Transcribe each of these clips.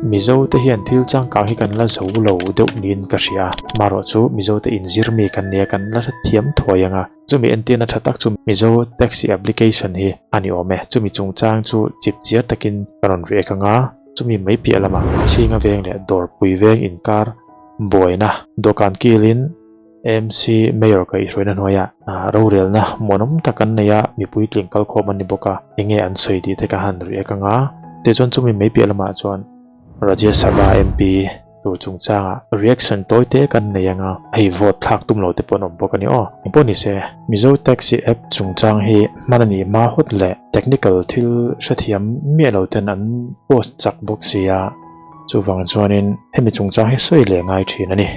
Mizo te hian thil changkang hi kan la zo lo deuh niin ka hria a, marawh chu Mizo te inzir mi kan nia kan la hrethiam thuai ang a, chumi entirna tha tak chu Mizo Taxi Application hi a ni awm e, chumi chungchang chu chip chiar takin ka rawn riak ang a, chumi mai piah lamah Chhinga veng leh Dawrpui veng inkar buaina dawhkan kilin AMC Mayor kaihhruaina hnuaiah rorelna muanawm tak an nei a, mipui tling kalkhawm an ni bawk a, enge an sawi tih te ka han riak ang a. Tichuan chumi mai piah lamah chuan Rajya Sabha MP tur chungchangah reaction tawi te kan nei ang a, hei vote thlak tum lo te pawh an awm bawk a ni aw. Engpawh ni se, Mizo Taxi App chungchang hi hman a nih hma hawt leh technical thil hrethiam miah lo ten an post chak bawk si a, chuvang chuanin hemi chungchang hi sawi leh ngai thin a ni.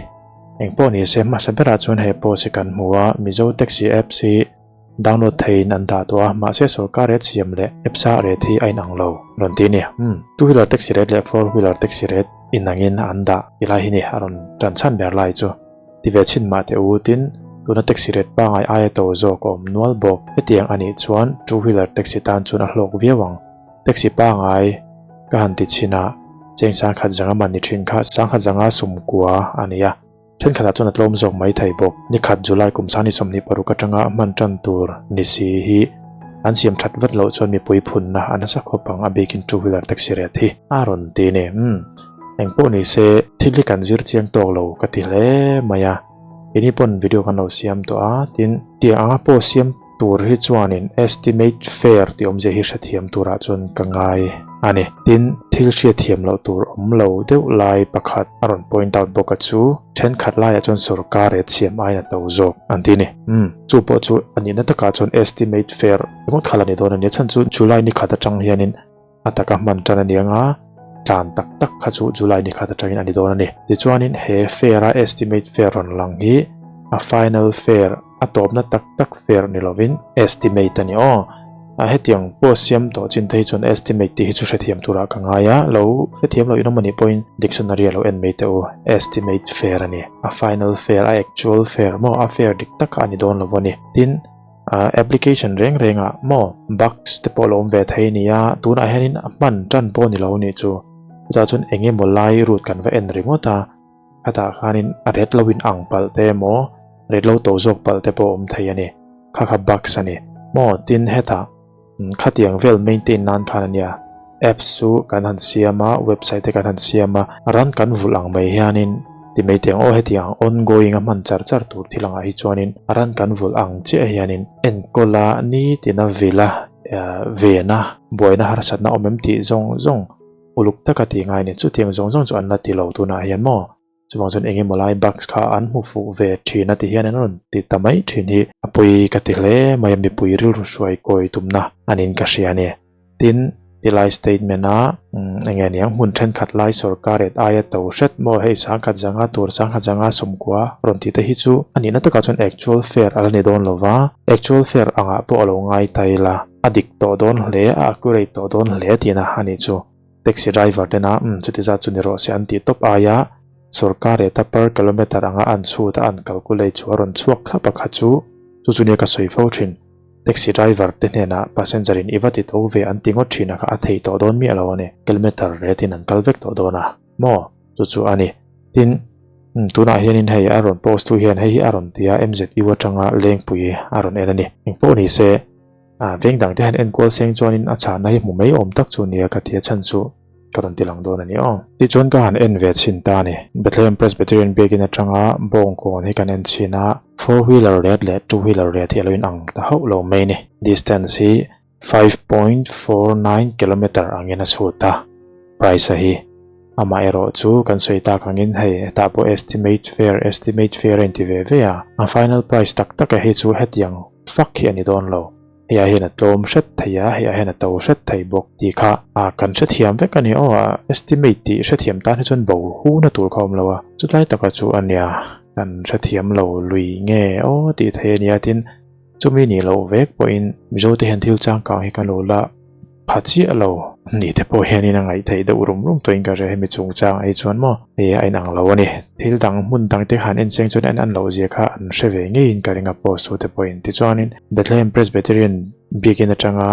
Engpawh ni se hmasa berah chuan he post hi kan hmu a, Mizo Taxi Apps hi download theiin an dah tawh a, mahse sorkar rate siam leh apps a rate hi a inang lo rawn ti a ni. Umm, two wheeler taxi rate leh four wheeler taxi rate inangin an dah ti lai hi ni a rawn tan chhan ber lai chu. Ti ve chhin mah teh u tin, tuna taxi rate pangai aia to zawk a awm nual bawk. Hetiang a nih chuan two wheeler taxi tan chuan a hlawk viau ang. Taxi pangai ka han ti chhin a, cheng sangkhat zanga man ni thin kha sangkhat zanga sumkua a ni a, thenkhatah chuan a tlawm zawk mai thei bawk. Ni khat July kum sani 26 atanga hman tan tur ni si hi an siam that vat loh chuan mipui phunna a nasa khawp ang a bikin two wheeler taxi rate hi a rawn ti a ni. Umm engpawh ni se thil hi kan zir chiang tawk lo ka ti hle mai a, keini pawn video kan lo siam tawh a, tin tiang anga pawh siam tur hi chuanin estimate fare tih awmzia hi hrethiam turah chuan ka ngai a ni. Tin, thil hriatthiam loh tur awm lo deuh lai pakhat a rawn point out bawk a chu thenkhat laiah chuan sorkar rate siam aiin a to zawk an ti a ni. Umm, chu pawh chu a nihna takah chuan estimate fare ringawt kha la ni dawn a ni. A chhan chu July ni khat atang hianin a taka hman tan a ni ang a, tlan tak tak kha chu July ni khat atangin a ni dawn a ni. Tichuanin he fare a estimate fare rawn lang hi a final fare a tawpna tak tak fare ni lovin estimate a ni aw. A hetiang pawh siam tawh chin te hi chuan estimate tih hi chu hrethiam turah ka ngai a, lo hrethiam loh in awm a nih pawhin dictionary a lo en mai teh u. Estimate fare a ni. A final fare, a actual fare maw a fare dik tak a ni dawn lo a ni. Tin. Application reng reng ah maw bugs te pawh a lo awm ve thei a ni a, tunah hianin a hman tan pawh a ni lo a nih chu. Chutah chuan eng emaw lai route kan va en ringawt a, khatah khanin a ret lo in ang palh te emaw ret lo to zawk palh te pawh a awm thei a ni, kha kha bugs a ni maw tin hetah khatiang vel maintain nan khan a nia apps chu kan han siam a, website te kan han siam a, ran kan vulh ang mai hianin ti mai teh ang aw hetiang ongoing a hman char char tur thil angah hi chuanin ran kan vulh ang chiah hianin enkawl a nitina vil a ven a buaina harsatna awm em tih zawng zawng uluk taka tih ngai a ni chutiang zawng zawng chu an la ti lo tunah hian maw. Chuvang chuan eng emaw lai bugs kha an hmu fuh ve thin a ti hian an rawn ti ta mai thin hi a pawi ka ti hle mai a, mipui rilru hruai kawi tumna a niin ka hria a ni. Tin, tilai statement a eng nge niang hmun thenkhat lai sorkar et aia to hret maw hei sangkhat zanga tur sangkhat zanga sawmkua rawn tih te hi chu a nihna takah chuan actual fare a la ni dawn lo va, actual fare angah pawh a lo ngai ta ila a dik tawh dawn hle a accurate tawh dawn hle tihna a nih chu. Taxi driver tena umm chuti zat chu ni rawh se an tih tawp aia sorkar rate per kilometer anga an chhut a an calculate chu a rawn chhuak thlap a kha chu chu chu nia ka sawi fo thin. Taxi driver te hnenah passenger in i va ti to ve an ti ngawt thin a kha a thei tawh dawn miah lo a ni. Kilometer rate in an kal vek tawh dawn a maw chu chu a ni. Tin umm tunah hianin hei a rawn post tu hian hei hi a rawn ti a MZU atanga Lengpui a rawn en a ni. Engpawh ni se. A veng dang te han enkual seng chuanin a chhahna hi hmu mai awm tak chu nia ka ti a chhan chu ka rawn ti lang dawn a ni aw. Tichuan ka han en ve chhin ta a ni. Bethlehem Presbyterian Biakin atanga Bawngkawn hi kan en chhin a, four wheeler rate leh two wheeler rate hi a lo inang ta hauh lo mai a ni. Distance hi 5.49 kilometer angin a chhut a, price a hi. Amaherawh chu kan sawi tak angin hei hetah pawh estimate fare estimate fare a inti ve ve a, a final price tak taka hi chu hetiang fak hi a ni dawn lo. Hei ah hian a tlawm hret thei a, hei ah hian a to hret thei bawk tih kha a kan hrethiam vek a ni aw a estimate tih hrethiam tan hi chuan bo hu na tur kha a awm lo a, chutlai taka chu a nia kan hrethiam lo lui nge aw tih thei a nia tin chumi nih loh vek pawhin Mizo te hian thil changkang hi kan lo la pha chiah lo ni te pawh hianin a ngaih theih deuh rum rum tawhin ka hria hemi chungchang ah hi chuan maw hei a inang lo a ni. Thil dang hmun dang te khan en cheng chuan en an loh zia kha an hre ve ngeiin ka ring a post tu te pawhin. Tichuanin Bethlehem Presbyterian biakin atanga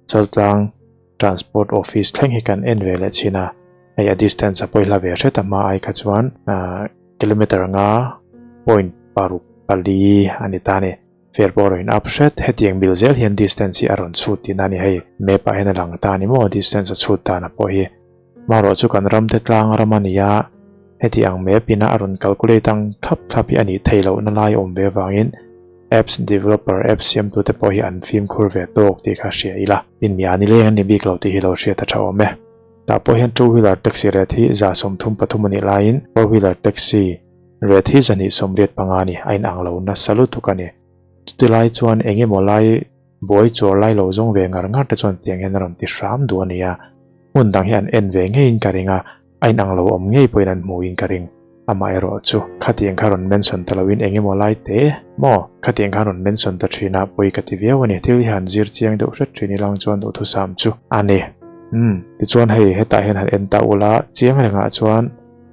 Chaltlang Transport Office thleng hi kan en ve leh chin a. Hei a distance a pawihla ve hret a hma ai kha chuan kilometer nga point paruk pali a ni ta a ni. Fare pawh a rawn in up hret. Hetiang mil zel hian distance hi a rawn chhut tihna a ni. Hei map ah hian a lang ta a ni maw distance a chhut dan a pawh hi. Hmarawh chu kan ram te tlang ram a ni a, heti ang map ina a rawn calculate ang thlap thlap hi a nih theih lohna lai awm ve avangin apps developer, apps siamtute pawh hi an fimkhur ve tawk tih kha hria ila. Inmiah ni leng an ni bik lo tih hi lo hriat a tha awm e. Tah pawh hian two wheeler taxi rate hi 133 a nih laiin four wheeler taxi rate hi 285 a ni, a inang lo nasa lutuk a ni. Chuti lai chuan eng emaw lai buai chawr lai lo zawng ve ngar ngar te chuan tiang hian a rawn ti hram duh a ni a, hmun dang hi an en ve ngeiin ka ring a, a inang lo awm ngei pawhin an hmuhin ka ring. Amaherawh chu khatiang kha rawn mention ta loin eng emaw lai te maw khatiang khan rawn mention ta thin a pawi ka ti viau a ni. Thil hi han zir chiang deuh hret thin ilang chuan duhthusam chu a ni. Umm tichuan hei hetah hian han en ta ula chiang rengah chuan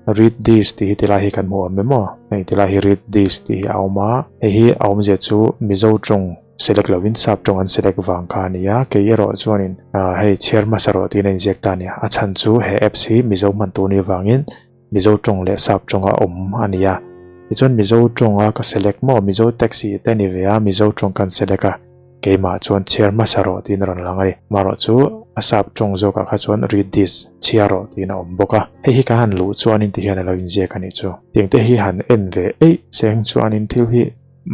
read this tih hi tilai hi kan hmu awm em maw? Hei tilai hi read this tih hi a awm a, hei hi a awmzia chu Mizo tawng select lovin sap tawng an select vang kha a ni a, kei erawh chuanin hei chhiar hmasa rawh tiin a inziak ta a ni. A chhan chu he apps hi Mizo hman tur ni vangin Mizo tawng leh sap tawnga awm a ni a. Tichuan Mizo tawnga ka select maw? Mizo taxi te ni ve a, Mizo tawng kan select a, keimah chuan chhiar hmasa rawh tiin a rawn lang a ni. Marawh chu a sap tawng zawkah kha chuan read this, chhiar rawh tiin a awm bawk a. Hei hi ka han luh chuanin ti hian a lo inziak a nih chu. Tiang te hi han en ve eih cheng chuanin thil hi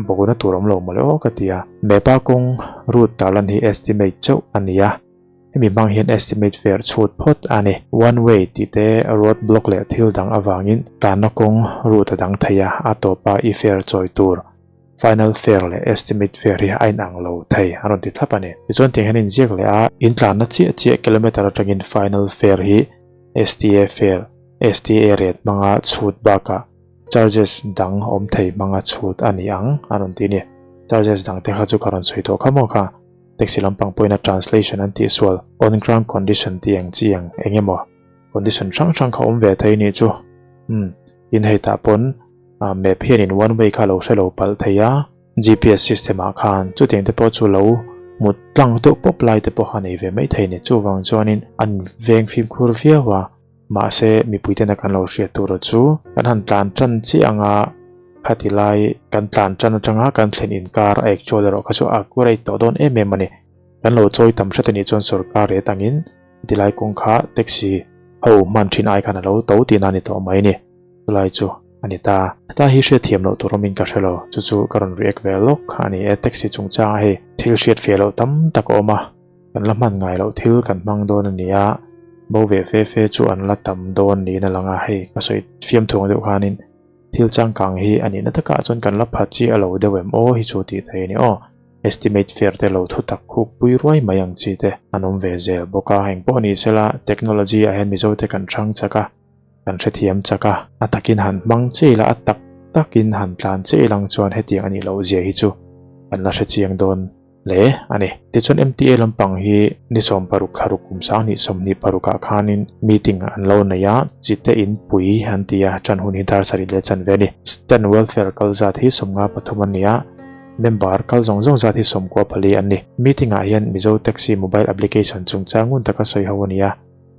bawkna tur awm lo mawle aw ka ti a. Mepa kawng route tarlan hi estimate chauh a ni a. Hemi hmang hian estimate fare chhut phawt a ni. One way tih te road block leh thil dang avangin tanna kawng route a dang thei a, a tawpa i fare chawi tur final fare leh estimate fare hi a inang lo thei a rawn ti thlap a ni. Tichuan tiang hian inziak leh a, in tlanna chiah chiah kilometer atangin final fare hi STA fare, STA rate hmanga chhut bakah charges dang awm thei hmanga chhut a ni ang a rawn ti a ni. Charges dang te kha chu ka rawn sawi tawh kha maw kha. Taxi lampang pawhin a translation an tih sual on ground condition tih ang chi ang eng emaw condition hrang hrang kha awm ve thei nih chu. Umm tin hei tah pawn map hianin one way kha lo hre lo palh thei a, GPS system ah khan chutiang te pawh chu lo hmu tlang deuh pawp lai te pawh kha nei ve mai thei ni. Chuvang chuanin an veng fimkhur viau a, mahse mipui tena kan lo hriat tur chu kan han tlan tan chiah ang a, Khati lai kan tlan tan atanga kan thlen inkar a actual erawh kha chu a accurate tawh dawn em em a ni. Kan lo chawi tam hret a nih chuan sorkar rate angin tilai kawng kha taxi ho hman thin ai khan a lo to tihna a ni tawh mai a ni. Chulai chu a ni ta. Heta hi hriatthiam loh tur awmin ka hre lo. Chu chu ka rawn react ve lawk a ni e. Taxi chungchanga hei thil hriatfiah loh tam tak a awm a. Kan la hman ngai loh thil kan hmang dawn a ni a, bo ve fe fe chu an la tam dawn niin a lang a. Hei ka sawi fiamthu ang deuh khanin Thil changkang hi a nihna takah chuan kan la pha chi a lo deuh em aw hi chu tih thei a ni aw. Estimate fare te lo thu tak khuk pui ruai mai ang chi te an awm ve zel bawk a. Eng pawh ni sela technology ah hian Mizo te kan hrang chak a, kan hrethiam chak a, a takin han hmang chiah ila a tak takin han tlan chiah ilang chuan hetiang a nih loh zia hi chu kan la hrechiang dawn hle a ni. Tichuan MTA lampang hi ni 16 thla ruk kum 2026 ah khanin meeting an lo nei a, chite in pui an ti a, ṭan hun hi dar sarih leh chanve a ni. Stand welfare kal zat hi 53 an ni a, member kal zawng zawng zat hi 94 an ni. Meeting ah hian Mizo Taxi mobile application chungchang ngun taka sawi ho a ni a,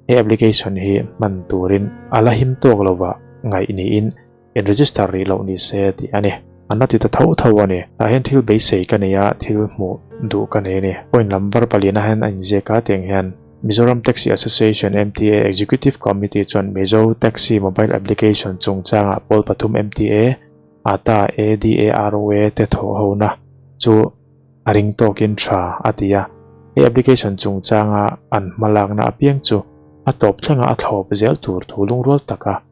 he application hi hman turin a la him tawk lova ngaih niin In register rih loh ni se tih a ni. An la ti ta tho tho a ni. Tah hian thil beisei ka nei a, thil hmuh duh ka nei a ni. Point lambar paliana hian a inziak a, tiang hian Mizoram Taxi Association, MTA, Executive Committee chuan Mizo Taxi Mobile Application chungchangah pawl pathum MTA, ata, ADAROA te thawh hona chu a ring tawkin tha a ti a. He application chungchanga an hmalakna apiang chu a tawp thlenga a thlawp zel tur thu lungrual taka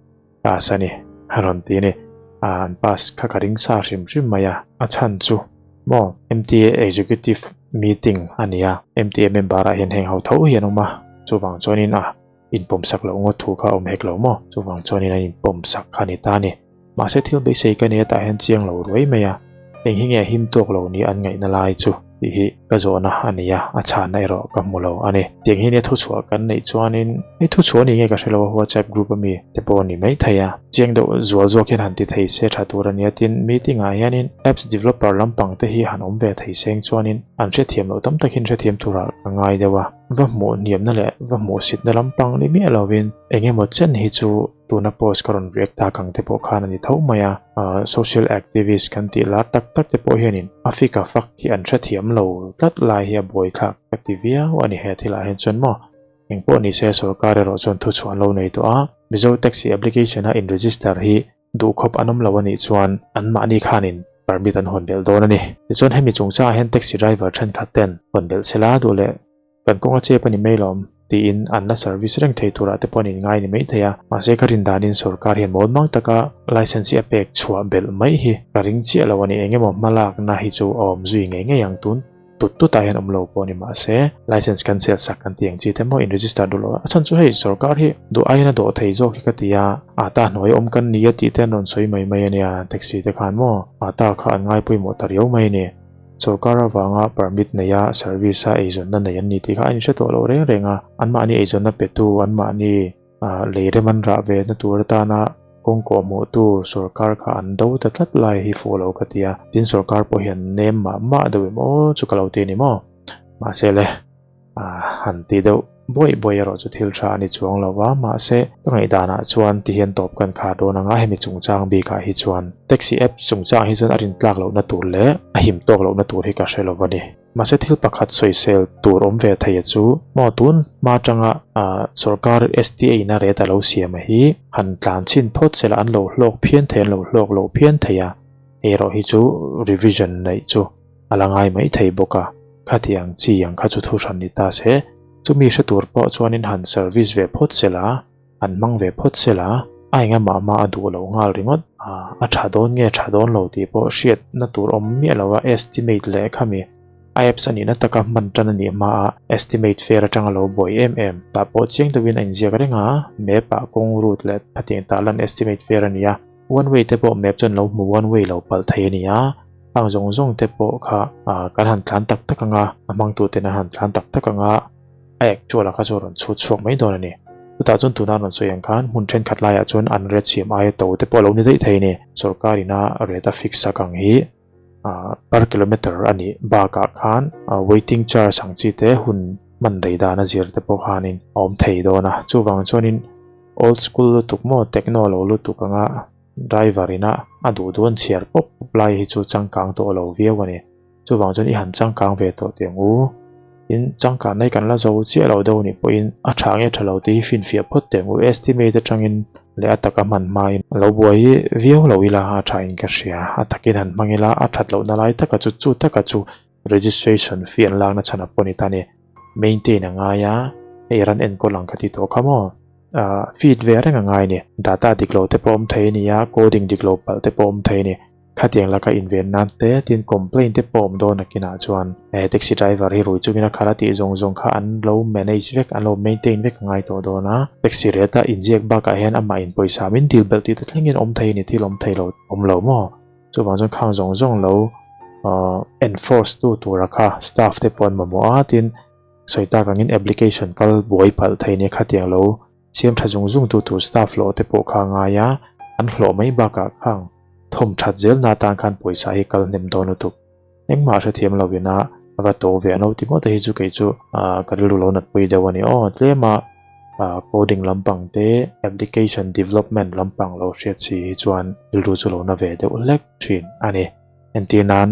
Pass a ni, a rawn ti a ni. An pass kha ka ring sa hrim hrim mai a. A chhan chu maw MTA Executive Meeting a ni a, MTA member ah hian heng ho tho hi an awm a, chuvang chuanin a inpawmsak loh ngawt thu kha a awm hek lo maw? Chuvang chuanin an inpawmsak kha a ni ta a ni. Mahse thil beisei ka nei atah hian chiang lo ruai mai a, eng hi nge him tawk lo ni an ngaihna lai chu tih hi ka zawhna a ni a, a chhanna erawh ka hmu lo a ni. Tiang hi nia thuchhuah kan neih chuanin hei thuchhuah ni nge ka hre lo a WhatsApp group ami te pawh a ni mai thei a, chiang deuh zual zawk hian han ti thei se tha tur a nia tin meeting ah hianin apps developer lampang te hi han awm ve thei seng chuanin an hrethiam loh tam takin hrethiam turah ka ngai deuh a. Va hmuh hniamna leh va hmuhsitna lampang ni miah lovin eng emaw chen hi chu tuna post ka rawn react tak ang te pawh khan a ni tho mai a. Social activist kan tih lar tak tak te pawh hianin a fik a fak hi an hrethiam lo tlat lai hi a buaithlak ka ti viau a ni he thilah hian chuan maw. Eng pawh ni se sorkar erawh chuan thuchhuah an lo nei tawh a, Mizo Taxi application a in register hi Duhkhawp an awm lo a nih chuan anmahni khanin permit an hawn belh dawn a ni. Tichuan hemi chungchangah hian taxi driver thenkhat ten hawn belh se la duh leh kan kawng a chep a ni mai lawm tiin an la service reng thei turah te pawh an inngai ni mai thei a. Mahse ka rin danin sorkar hian mawl mang taka licence hi a pek chhuah belh mai hi ka ring chiah lo a ni. Engemaw hmalakna hi chu a awm zui ngei ngei ang tun. Tut tut ah hian awm lo pawh ni mahse license cancel sak kan tih ang chi te maw in register duh loh a chhan chu hei sorkar hi duh aiin a dawh thei zawk hi ka ti a ata hnuai awm kan ni a tih te an rawn sawi mai mai a nia taxi te khan maw ata kha an ngai pawimawh ta riau mai a ni sorkar avanga permit nei a service a eizawnna nei an ni tih kha a inhre tawh loh reng reng a anmahni eizawnna petu anmahni Lei rem an rah ve na tur atana kawng kawh hmuhtu sorkar kha an do ta tlat lai hi fuh lo ka ti a, tin sorkar pawh hian nem mah mah deuh em aw chu ka lo ti a ni maw? Mahse le, han ti deuh buaih buaih erawh chu thil tha a ni chuang lo va, mahse ka ngaihdanah chuan ti hian tawp kan khar dawn ang a, hemi chungchang bikah hi chuan taxi app chungchang hi chuan a rintlak lohna tur leh a him tawk lohna tur hi ka hre lo a ni. Mahse thil pakhat sawisel tur awm ve thei a chu maw tun hma atanga sorkar STA in a ret a lo siam a hi han tlan chhin phawt sela an lo hlawk phian thei an lo hlawk lo phian thei a, erawh hi chu revision neih chu a la ngai mai thei bawk a, khati ang chi ang kha chu thu hran ni ta se chumi hre tur pawh chuanin han service ve phawt sela. An hmang ve phawt sela, a engemaw mah a duh loh nghal ringawt. A tha dawn nge tha dawn lo tih pawh hriatna tur awm miah lo a, estimate leh khami a apps a nihna taka hman tan a nih hmaa estimate fare atanga lo buai em em. Tah pawh chiang deuhin a inziak reng a, map ah kawng route leh hetiang tah lan estimate fare a ni a, one way te pawh map chuan lo hmu one way lo palh thei a ni a, khang zawng zawng te pawh kha kan han tlan tak tak ang a, a hmangtuten an han tlan tak tak ang a. A actual a kha chu a rawn chhut chhuak mai dawn a ni. Chutah chuan tuna an rawn sawi ang khan hmun thenkhat laiah chuan an ret siam aia to te pawh a lo ni daih thei a ni. Sorkar ina ret a fix sak ang hi per kilometer a nih bakah khan waiting charge ang chi te hun hman rei dan a zir te pawh khanin a awm thei dawn a. Chuvang chuanin old school lutuk maw techno lo lutuk anga driver ina a duh duh an chhiar pawp pawp lai hi chu changkang tawh lo viau a ni. Chuvang chuan i han changkang ve tawh teh ang u. Tin, changkanna hi kan la zo chiah lo deuh nih pawhin a tha nge tha lo tih hi finfiah phawt teh ang u. Estimate atangin leh a taka hman hmain lo buai viau lo ila a tha in ka hria. A takin han hmang ila a that lohna lai taka chu chu taka chu registration fee an lakna chhan a pawh ni ta a ni. Maintain a ngai a, hei ran enkawl ang ka ti tawh kha maw? Feed ve reng a ngai a ni. Data dik lo te pawh awm thei a ni a, coding dik lo palh te pawh awm thei a ni. Khatiang laka inven nan te tin complaint te pawh awm dawn akinah chuan eh taxi driver hi rui chungin a khalh a tih zawng zawng kha an lo manage vek an lo maintain vek a ngai tawh dawn a. Taxi rate a inziak bakah hian amah in pawisa min dil belh tih te thlengin awm thei a ni thil awm thei lo awm lo maw? Chuvang chuan khang zawng zawng lo enforce tu tura kha staff te pawh an mamawh a tin sawi tak angin application kal buai palh thei nia khatiang lo Siam tha zung zung tu tur staff hlawh te pawh kha a ngai a, an hlawh mai bakah khang thawm that zel na tan khan pawisa hi kal hnem dawn lutuk. Engmah hrethiam lo ina a va to ve an lo ti ngawt a hi chu kei chu ka rilru lo natpui deuh a ni aw. Tlema coding lampang te application development lampang lo hriat si hi chuan rilru chu lo na ve deuh hlek thin a ni. Entir nan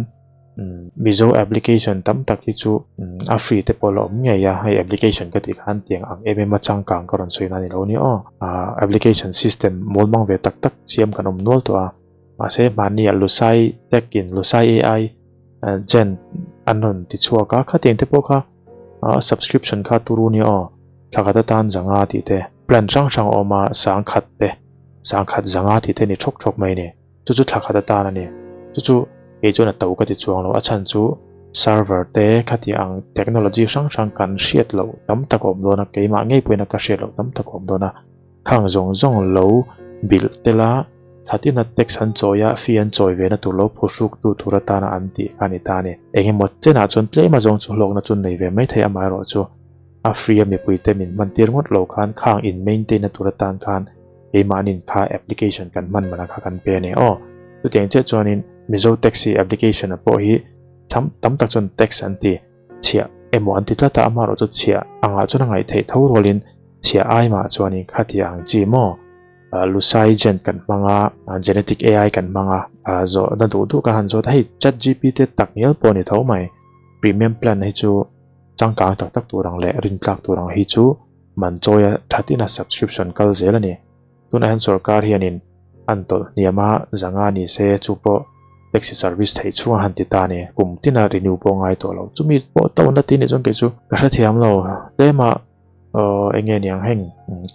Mizo application tam tak hi chu a free te pawh la awm ngei a, hei application ka tih khan tiang ang em em a changkang ka rawn sawi na ni lo nia aw. Application system mawl mang ve tak tak siam kan awm nual tawh a, mahse hmanni ah Lusai tech in Lusai AI gen an rawn ti chhuak a, khatiang te pawh kha subscription kha turu nia aw, thla khat atan zanga tih te plan hrang hrang a awm a, sangkhat te sangkhat zanga tih te ni thawk thawk mai a ni. Chu chu thla khat atan a ni. Chu chu kei chuan a to ka ti chuang lo. A chhan chu server te khati ang technology hrang hrang kan hriat loh tam tak a awm dawn a, keimah ngei pawhin a ka hriat loh tam tak a awm dawn a. Khang zawng zawng lo bilh tel a, thla tina tax an chawi a, fee an chawi ve na tur lo phuhruk tu tur atana an tih kha a ni ta a ni. Engemaw chenah chuan tlem a zawng chu hlawkna chu nei ve maithei amaherawh chu a free a mipuite min hman tir ngawt lo khan khang in maintain na tur atan khan Keimahnin kha application kan hman mana kha kan pe a ni aw. Chutiang chiah chuanin Mizo Taxi application a pawh hi tham tam tak chuan tax an ti chhiah. emaw an ti tlat a, amaherawhchu chhiah angah chuan a ngaih theih tho rualin chhiah ai mah chuanin khati ang chi maw Lusai gen kan hmang a, genetic AI kan hmang a, zawhna duh duh kan han zawt a, hei chat GPT tak ngial pawh a ni tho mai, premium plan hi chu changkang tak tak tur ang leh rintlak tur ang hi chu man chawia thatin a subscription kal zel a ni. Tunah hian sorkar hianin an tawlh hniam a, zanga ni se chu pawh taxi service theih chhung a han ti ta a ni. Kum tina renew pawh ngai tawh lo. Chumi pawh tawhna tih nih chuan kei chu ka hrethiam lo. Tlema aw eng nge niang heng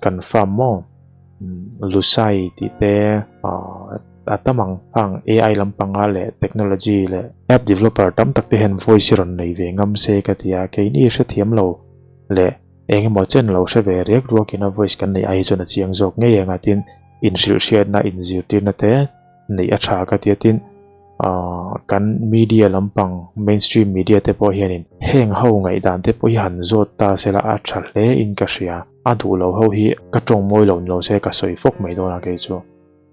kan farm maw Lusai tih te a tam ang hang AI lampanga leh technology leh app developer tam tak te hian voice hi rawn nei ve ngam se ka ti a, keini hrethiam lo leh Eng emaw chen lo hre ve riak ruakin a voice kan neih ai hi chuan a chiang zawk ngei ang a tin inhrilh hriatna inzirtirna te neih a tha ka tia tin ahh kan media lampang mainstream media te pawh hianin heng ho ngaihdan te pawh hi han zawt ta sela a tha hle in ka hria a duh lo ho hi ka tawng mawi lo ni lo se ka sawi fawk mai dawn a kei chu.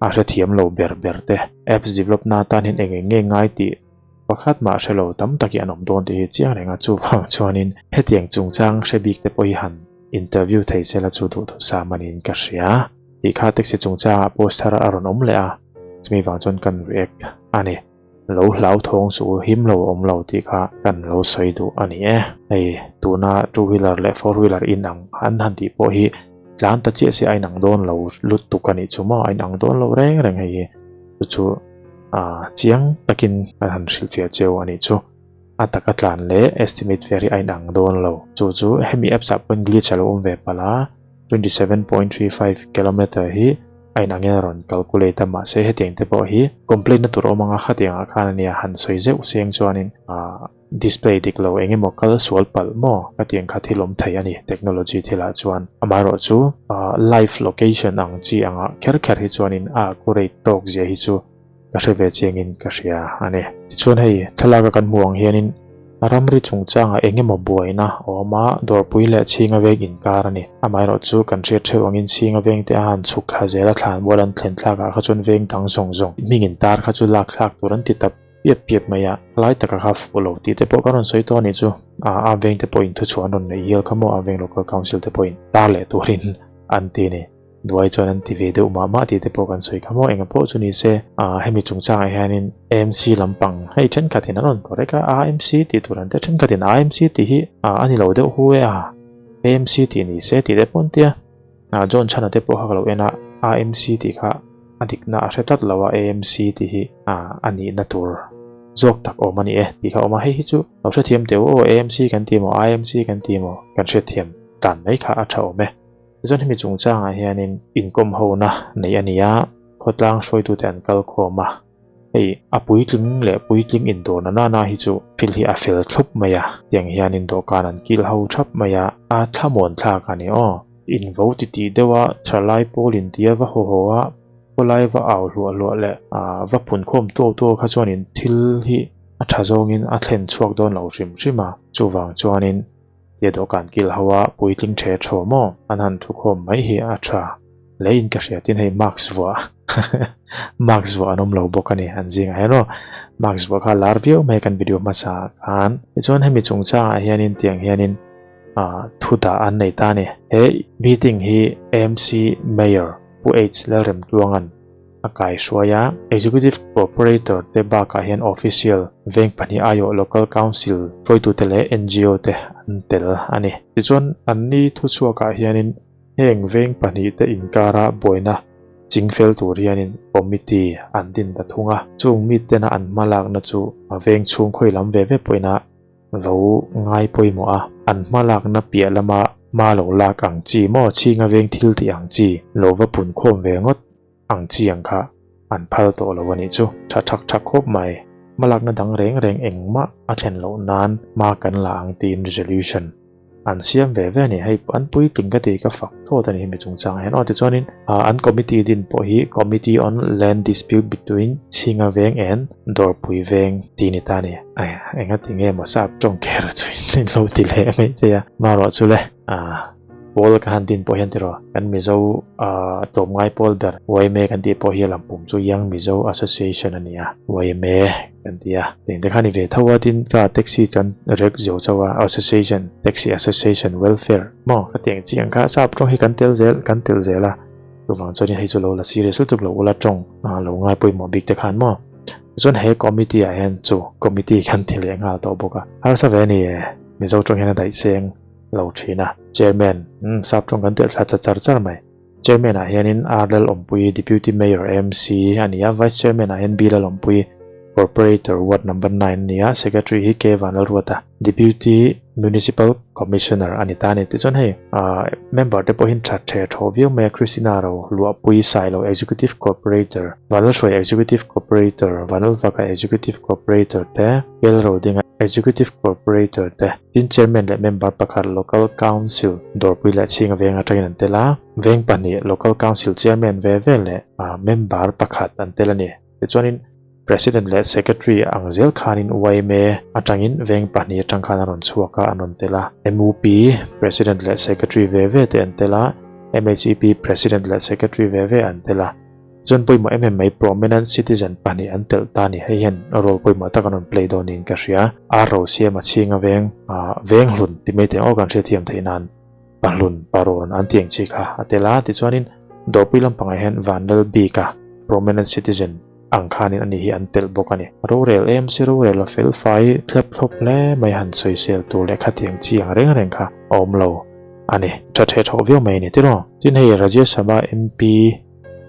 A hrethiam lo ber ber te. Apps develop na atan hian eng eng nge ngai tih pakhat mah hre lo tam tak hi an awm dawn tih hi chiang reng a, chuvang chuanin hetiang chungchang hre bik te pawh hi han interview thei se la chu duhthusam a niin ka hria. Tih kha taxi chungchangah post thar a rawn awm leh a, chumi vang chuan kan react a ni. Lo hlauthawng suh u, him lo awm lo tih kha kan lo sawi duh a ni e. Hei tuna two wheeler leh four wheeler in ang an han tih pawh hi tlan ta chiah se a inang dawn lo lutuk a nih chu maw, a inang dawn lo reng reng hei hi chu chu ah chiang takin kan han hrilhfiah cheu a nih chu. A taka tlan leh estimate fare hi a inang dawn lo. Chu chu hemi apps ah pawhin glitch a lo awm ve palh a. 27.35 kilometer hi a in angin a rawn calculate a mahse hetiang te pawh hi complaint na tur awm anga khatiang ah khan ania han sawi zeuh seng chuanin ah display dik lo eng emaw kal sual palh maw khatiang kha thil awm thei a ni technology thil ah chuan amaherawh chu ah live location ang chi angah kher kher hi chuanin a accurate tawk zia hi chu Ka hre ve chiangin ka hria a ni. Tichuan hei, thlalaka kan hmuh ang hianin ramri chungchangah eng emaw buaina a awm a, dawrpui leh chhinga veng inkar a ni. Amaherawhchu kan hriat theuh angin chhinga vengte a han chhuk thla zel a, thlanmual an thlen thlakah kha chuan veng dang zawng zawng hming intar kha chu lak thlak tur an ti ta piap piap mai a, lai taka kha fuh lo tih te pawh kan rawn sawi tawh a nih chu. A vengte pawhin thuchhuah an rawn neih hial kha maw, a veng local council te pawhin tar leh turin an ti a ni. Duai chuan an ti ve deuh mah mah tih te pawh kan sawi kha maw, enga pawh chu ni se, ah hemi chungchangah hianin AMC lampang hei thenkhatin an rawn correct a, AMC tih tur an tia, thenkhatin AMC tih hi ah a ni lo deuh hu e a, AMC tih ni se tih te pawh an tia, ah John Chhana te pawh kha ka lo en a, AMC tih kha a dikna a hre tlat lo a, AMC tih hi ah a nihna tur zawk tak awm a ni e tih kha a awm a, hei hi chu lo hrethiam teh u aw, AMC kan ti maw, IMC kan ti maw, kan hriatthiam dan mai kha a tha awm e. Tichuan hemi chungchangah hianin inkawm hona neih a ni a, khawtlang hruaitute an kal khawm a, hei a puitling leh puitling indawrna nana hi chu thil hi a fel thlup mai a, tiang hianin dawhkan an kil ho thap mai a, a thlamuan thlak a ni aw. Invo titih deuha thalai pawl intia va haw haw a, khawlai va au hluah hluah leh va phunkhawm tuau tuau kha chuanin thil hi a tha zawngin a thlen chhuak dawn lo hrim hrim a, chuvang chuanin Tia dawhkan kil ho a puitling the thaw maw? An han thukhawm mai hi a tha hle in ka hria tin hei mask vuah mask vuah an awm lo bawk a ni an zingah hian aw mask vuah kha lar viau mai kan video hmasa ah khan tichuan hemi chungchangah hianin tiang hianin ah thu dah an nei ta a ni he meeting hi AMC Mayor Pu H Lalremtluanga'n a kaihruai a. Executive Cooperator te bakah hian official, veng pahnih aiawh Local Council hruaitute leh ngo te an tel a ni. Tichuan, anni thuchhuakah hianin heng veng pahnih te inkara buaina chingfel tur hianin committee an din ta thung a. Chung mitena an hmalakna chu veng chhung khawi lam ve ve pawhin a lo ngai pawimawh a, an hmalakna piah lama hma lo lak ang chi maw chhinga veng thil tih ang chi lo va pun khawm ve ngawt ang chi ang kha an phal tawh lo a nih chu. Tha thak thak khawp mai, hmalakna dang reng reng engmah a thlen loh nan hma kan la ang tiin resolution an siam ve ve a ni. Hei an puitling ka ti ka fak thawt a ni hemi chungchangah hian. Aw tichuanin an committee din pawh hi Committee on Land Dispute Between Chhinga Veng and Dawrpui Veng tih ni ta a ni. Enga ti nge maw sap tawng kher chu in lo ti leh mai thei a. Marawh chu le. Pawl kan han din pawh hian tiraw kan Mizo ah tlawmngai pawl ber yma kan tih pawh hi a lampum chu Young Mizo Association a ni a, yma kan ti a. Eng te kha ni ve tho a tin ka taxi kan rek zo chauh a Association Taxi Association Welfare maw ka tih ang chi ang kha sap tawng hi kan tel zel kan tel zel a chuvang chuanin hei chu lo la serious lutuk lo ula tawng lo ngai pawimawh bik te khan maw chuan he committee ah hian chu committee kan ti leh nghal tawh bawk a harsa ve a ni e Mizo tawng hian a daih seng lo thin a chairman umm sap tawng kan telh thla cha char char mai chairman ah hianin R Lalawmpui deputy mayor MC a ni a vice chairman ah hian B Lalawmpui corporator ward number 9 a ni a secretary hi K Vanlalruata deputy municipal commissioner a ni ta a ni tichuan hei ah member te pawhin that the thaw viau mai a Christina ro Luahpui Sailo executive corporator Vanlalhruai executive corporator Vanlalvaka executive corporator te Kel Rodinga executive corporator te tin chairman leh member pakhat local council dawrpui leh chhinga veng atangin an tel a veng pahnih local council chairman ve ve leh ah member pakhat an tel a ni. Tichuanin President leh Secretary ang zel khanin yma atangin veng pahnih atang khan a rawn chhuak a, an rawn tel a. MUP President leh Secretary ve ve te an tel a, MHEP President leh Secretary ve ve an tel a. Chuan pawimawh em em mai Prominent Citizen pahnih an telh ta a ni. Hei hian role pawimawh tak an rawn play dawn niin ka hria. Ar ro siam a chhing a veng, veng hlun ti mai thei ang aw kan hriatthiam theih nan Pahlun parawn an tih ang chi kha a tel a, tichuanin Dawrpui lampangah hian Vanlal bika prominent citizen ang khanin ani hi an telh bawk a ni. Rorel em si rorel a fel fai thlep thlawp hle mai han sawisel tur leh khatiang chi ang reng reng kha a awm lo a ni. Tha theh thawh viau mai a ni tiraw? Tin hei Rajya Sabha MP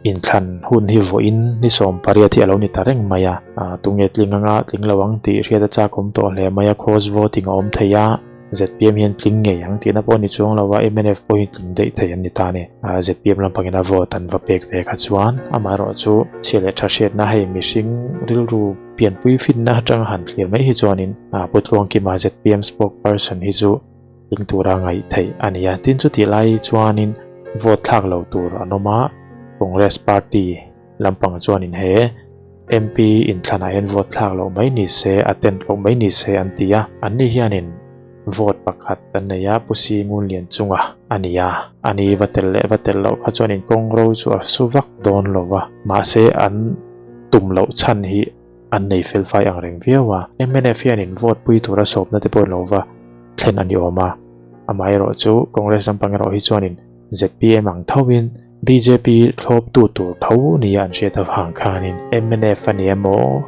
inthlan hun hi vawiin ni 18 hi a lo ni ta reng mai a, tunge tling anga tling lo ang tih hriat a chak awm tawh hle mai a, cross voting a awm thei a, zpm hian tling ngei ang tihna pawh a ni chuang lo a, mnf pawh hi tling daih thei an ni ta a ni. Zpm lampangin a vote an va pek ve kha chuan amaherawhchu chhia leh tha hriatna hei mihring rilru pianpui finna atanga han thlir mai hi chuanin Pu Tluangkima zpm spokesperson hi chu tling tura ngaih theih a ni a. Tin chutih lai chuanin vote thlak lo tur an awm a, Congress party lampang chuanin he MP inthlanah hian vote thlak loh mai ni se, attend loh mai ni se an ti a. Anni hianin vote pakhat an nei a, Pu Si Ngunlian chunga a ni a. Ani va tel leh va tel loh kha chuanin kawngro chu a su vak dawn lo va, mahse an tum loh chhan hi an nei fel fai ang reng viau a. Mnf hianin vote pui tura sawpna te pawh lo va thlen a ni awm a. Amaherawh chu Congress lampang erawh hi chuanin zpm ang thoin bjp thlawptu tur tho nia an hriat avang khanin mnf a ni emaw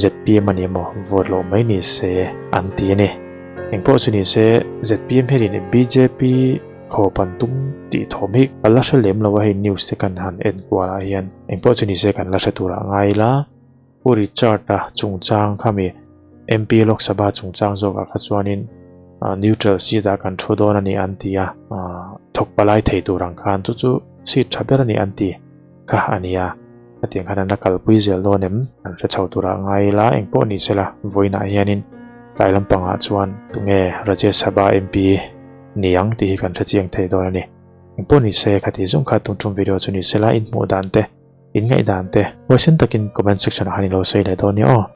zpm a ni emaw vote loh mai ni se an ti a ni. Engpawh chu ni se zpm hianin bjp Thawp an tum tih thawm hi ka la hre lem lo a hei news te kan han en kual ah hian engpawh chu ni se kan la hre tur ah ngai ila Pu Richard a chungchang khami MP Lok Sabha chungchang zawk ah kha chuanin neutral seat ah kan thu dawn a ni an ti a thawk palai thei tur ang khan chu chu seat tha ber a ni an ti kha a ni a hetiang khan an la kalpui zel dawn em an hre chho tur ah ngai ila engpawh ni sela vawiinah hianin tlai lampangah chuan tunge Rajya Sabha MP ni ang tih hi kan hre chiang thei dawn a ni. Engpawh ni se, khati zawng kha tung tum video chu ni sela, in hmuh dan te, in ngaih dan te, huaisen takin comment section ah khan i lo sawi leh dawn nia aw.